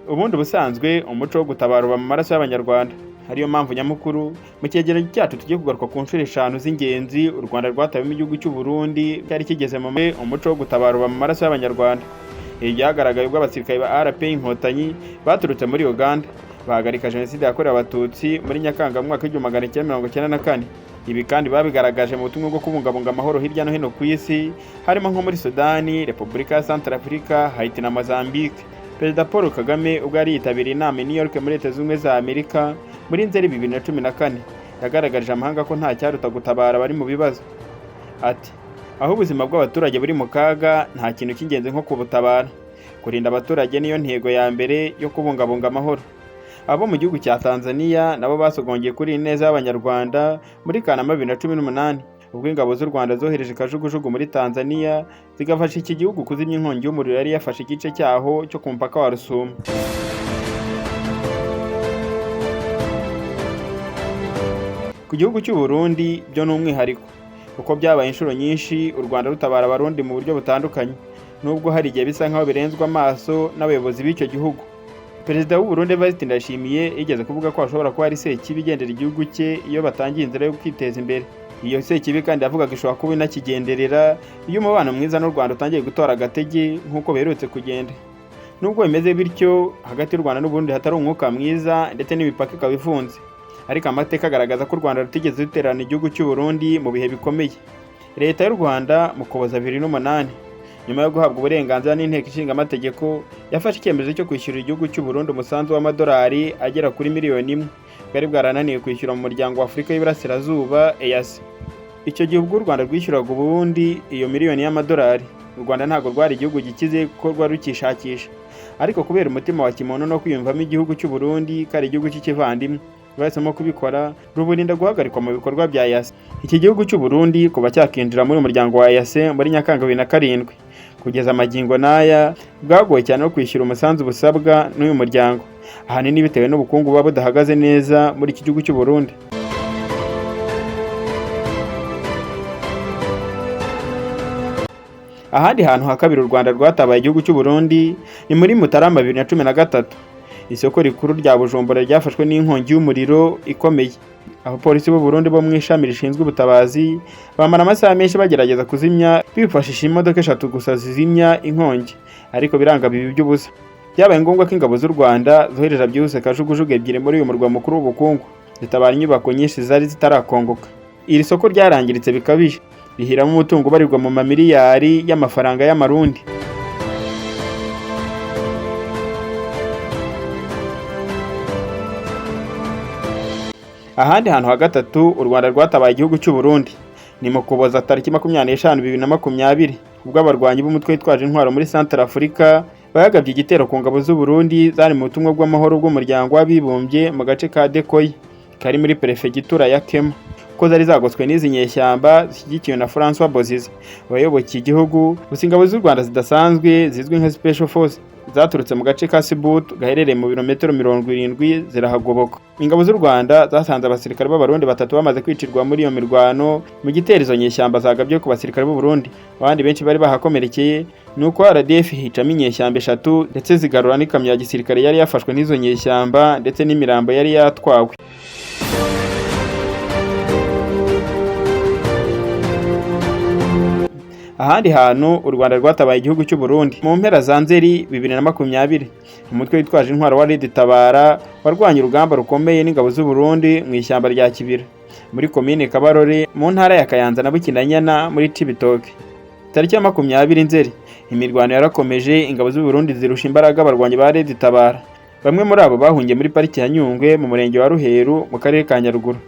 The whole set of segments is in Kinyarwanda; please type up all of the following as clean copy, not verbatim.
Ubundi ubusanzwe umuco wo gutabara uba mu maraso y'Abanyarwanda, ariyo mpamvu nyamukuru mu cyegeranyo cyacu tugiye kugaruka ku nshuro eshanu z'ingenzi u Rwanda rwatawemo igihugu cy'u Burundi cyari kigeze mu umuco wo gutabara uba mu maraso y'Abanyarwanda. Ibi byagaragaye ubwo abasirikare ba RP Inkotanyi baturutse muri Uganda bahagarika Jenoside yakorewe Abatutsi muri Nyakanga mu mwaka w'1994. Ibi kandi babigaragaje mu butumwa bwo kubungabunga amahoro hirya no hino ku isi, harimo nko muri Sudani, Repubulika ya Centrafrica, Haiti na Mozambique. Perezida Paul Kagame ubwo yari yitabiriye inama i New York muri Leta Zunze Ubumwe za Amerika muri Nzeri 2014, yagaragarije amahanga ko nta cyaruta gutabara abari mu bibazo. Ati: "Aho ubuzima bw'abaturage buri mu kaga, nta kintu cy'ingenzi nko kubutabara. Kurinda abaturage niyo ntego ya mbere yo kubungabunga amahoro." Abo mu gihugu cya Tanzania nabo basogongeye kuri iyi neza y'Abanyarwanda muri Kanama 2018, ubwo ingabo z'u Rwanda zohereje kajugujugu muri Tanzania zigafasha iki gihugu kuzimya inkongi y'umuriro yari yafashe igice cyaho cyo ku mupaka wa Rusumo. Ku gihugu cy'u Burundi byo ni umwihariko, kuko byabaye inshuro nyinshi u Rwanda rutabara Abarundi mu buryo butandukanye, nubwo hari igihe bisa nkaho birenzwe amaso n'abayobozi b'icyo gihugu. Perezida w'u Burundi Evariste Ndayishimiye yigeze kuvuga ko hashobora kuba hari sekibi igendera igihugu cye iyo batangiye inzira yo kwiteza imbere. Iyo sekibi kandi yavugaga ishobora kuba inakigenderera iyo umubano mwiza n'u Rwanda utangiye gutora agatege nk'uko biherutse kugenda. Nubwo bimeze bityo, hagati y'u Rwanda n'u Burundi hatari umwuka mwiza ndetse n'imipaka ikaba ifunze, ariko amateka agaragaza ko u Rwanda rutigeze rutererana igihugu cy'u Burundi mu bihe bikomeye. Leta y'u Rwanda mu Ukuboza 2008, nyuma yo guhabwa uburenganzira n'Inteko Ishinga Amategeko, yafashe icyemezo cyo kwishyurira igihugu cy'u Burundi umusanzu w'amadolari agera kuri miliyoni 1 bwari bwarananiwe kwishyura mu muryango wa Afurika y'Iburasirazuba EAC. Icyo gihe ubwo u Rwanda rwishyuraga ubundi iyo miliyoni y'amadolari, u Rwanda ntabwo rwari igihugu gikize kuko rwari rukishakisha, ariko kubera umutima wa kimuntu no kwiyumvamo igihugu cy'u Burundi ko ari igihugu cy'ikivandimwe, rwahisemo kubikora ruburinda guhagarikwa mu bikorwa bya EAC. Iki gihugu cy'u Burundi kuva cyakinjira muri uyu muryango wa EAC muri Nyakanga 2007 kugeza amagingo n'aya, bwagoye cyane no kwishyura umusanzu busabwa n'uyu muryango, ahanini bitewe n'ubukungu buba budahagaze neza muri iki gihugu cy'u Burundi. Ahandi hantu ha kabiri u Rwanda rwatabaye igihugu cy'u Burundi ni muri Mutarama 2013. Isoko rikuru rya Bujumbura ryafashwe n'inkongi y'umuriro ikomeye. Abapolisi b'u Burundi bo mu ishami rishinzwe ubutabazi bamara amasaha menshi bagerageza kuzimya bifashisha imodoka eshatu gusa zizimya inkongi, ariko biranga bibi by'ubusa. Byabaye ngombwa ko ingabo z'u Rwanda zohereza byihuse kajugujugu ebyiri muri uyu murwa mukuru w'ubukungu, zitabara inyubako nyinshi zari zitarakongoka. Iri soko ryarangiritse bikabije, rihiramo umutungo ubarirwa mu mamiliyari y'amafaranga y'amarundi. Ahandi hantu ha gatatu u Rwanda rwatabaye igihugu cy'u Burundi ni mu Kuboza tariki 25 2020, ubwo abarwanyi b'umutwe witwaje intwaro muri Centrafrica bagabye igitero ku ngabo z'u Burundi zari mu butumwa bw'amahoro bw'umuryango w'abibumbye mu gace ka Dekoye kari muri perefegitura ya Kema, kuko zari zagoswe n'izi nyeshyamba zishyigikiwe na François Bozize wayobokiye igihugu. Gusa ingabo z'u Rwanda zidasanzwe zizwi nka Special Force zaturutse mu gace ka Sibut gaherereye mu birometero 70 zirahagoboka. Ingabo z'u Rwanda zasanze abasirikare b'Abarundi batatu bamaze kwicirwa muri iyo mirwano mu gitero izo nyeshyamba zagabye ku basirikare b'u Burundi. Abandi benshi bari bahakomerekeye. Nuko RDF hicamo inyeshyamba eshatu ndetse zigarura n'ikamyo ya gisirikare yari yafashwe n'izo nyeshyamba ndetse n'imirambo yari yatwawe. Ahandi hantu u Rwanda rwatabaye igihugu cy'u Burundi mu mpera za Nzeri 2020, umutwe witwaje intwaro wa Red Tabara warwanye urugamba rukomeye n'ingabo z'u Burundi mu ishyamba rya Kibira muri komine Kabarore mu ntara ya Kayanza na Bukinanyana muri Cibitoke. Tariki ya 20 Nzeri imirwano yarakomeje, ingabo z'u Burundi zirusha imbaraga abarwanyi ba Red Tabara. Bamwe muri abo bahungiye muri pariki ya Nyungwe mu murenge wa Ruheru mu karere ka Nyaruguru.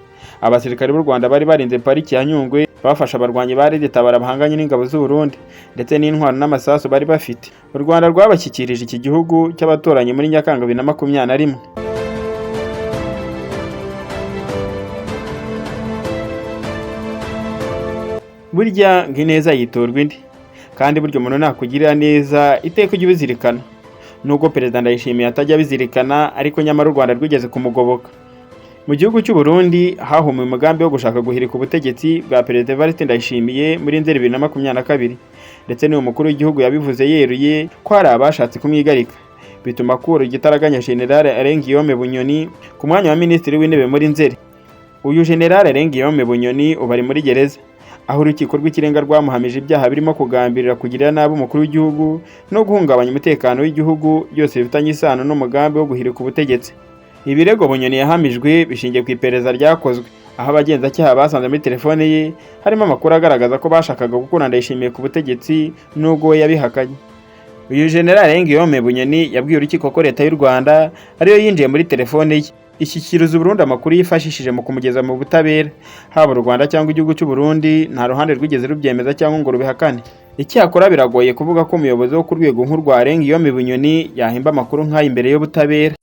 Abasirikare b'u Rwanda bari barinze pariki ya Nyungwe bafashe abarwanyi ba Red Tabara bahanganye n'ingabo z'u Burundi ndetse n'intwaro n'amasasu bari bafite. U Rwanda rwabashyikirije iki gihugu cy'abaturanyi muri Nyakanga 2021. Burya ngo ineza yiturwa indi, kandi burya umuntu nakugirira neza iteka ujye ubizirikana. Nubwo Perezida Ndayishimiye atajya abizirikana, ariko nyamara u Rwanda rwigeze kumugoboka. Mu gihugu cy'u Burundi hahumiwe umugambi wo gushaka guhirika ubutegetsi bwa Perezida Evariste Ndayishimiye muri Nzeri 2022, ndetse n'uyu mukuru w'igihugu yabivuze yeruye ko hari abashatse kumwigarika. Bituma akura igitaraganya General Alain Guillaume Bunyoni ku mwanya wa Minisitiri w'Intebe muri Nzeri. Uyu General Alain Guillaume Bunyoni ubu ari muri gereza, aho Urukiko rw'Ikirenga rwamuhamije ibyaha birimo kugambirira kugirira nabi umukuru w'igihugu no guhungabanya umutekano w'igihugu, byose bifitanye isano n'umugambi wo guhirika ubutegetsi. Ibirego Bunyoni yahamijwe bishingiye ku iperereza ryakozwe, aho abagenzacyaha basanze muri telefone ye harimo amakuru agaragaza ko bashakaga gukura Ndayishimiye ku butegetsi, nubwo we yabihakanye. Uyu General Alain Guillaume Bunyoni yabwiye urukiko ko Leta y'u Rwanda ariyo yinjiye muri telefone ye, ishyikiriza Burundi amakuru yifashishije mu kumugeza mu butabera. Haba u Rwanda cyangwa igihugu cy'u Burundi, nta ruhande rwigeze rubyemeza cyangwa ngo rubihakane. Icyakora biragoye kuvuga ko umuyobozi wo ku rwego nk'urwa Alain Guillaume Bunyoni yahimba amakuru nk'aya imbere y'ubutabera.